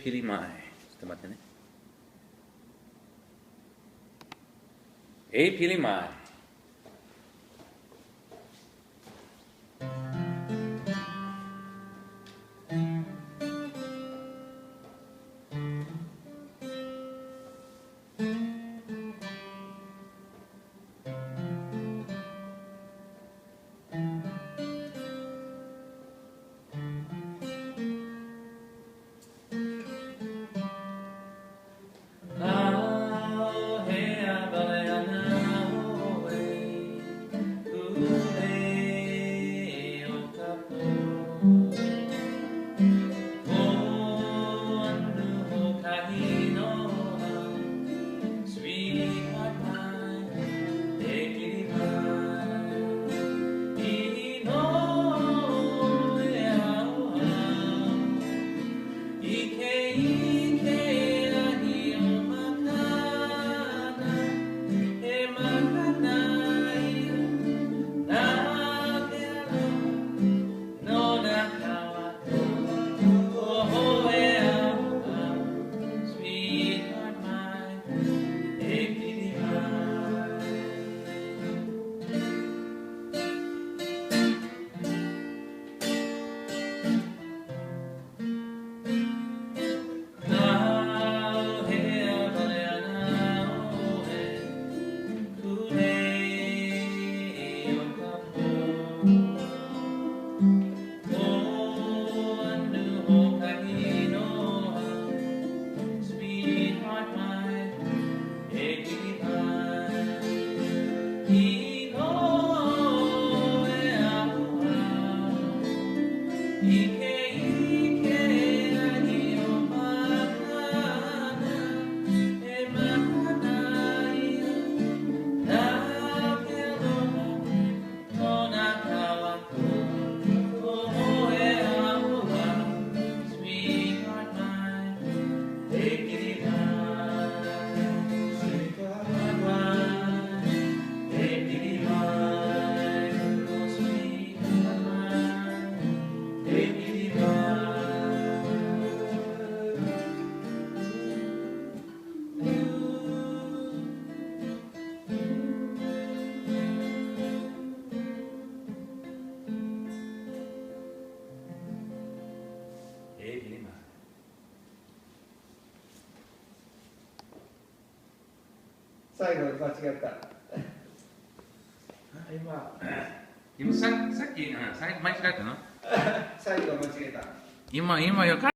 pili mai。ちょっと待ってね。E pili mai。 ʻAuhea wale ana ʻoe, Kūlei o ka pō. Hoʻānu hoʻokahi inoa, Sweetheart mine, e pili mai. I noe aloha. I ke ike ahi o Makana, he makana ia na ke aloha no nā kau a pau. Aloha, sweetheart mine, e pili mai. ʻAuhea wale ana ʻoe, Kūlei o ka pō. Hoʻānu hoʻokahi inoa, Sweetheart mine, e pili mai. I noe aloha. I ke ike ahi o Makana, he makana ia na ke aloha no nā kau a pau. Aloha, sweetheart mine, e pili mai. Sweetheart mine, e pili mai. Oh, sweetheart mine, e pili mai. E pili mai. 最後間違った。今今ささっき、うん、さ間違えたの最後間違えた。今、今よか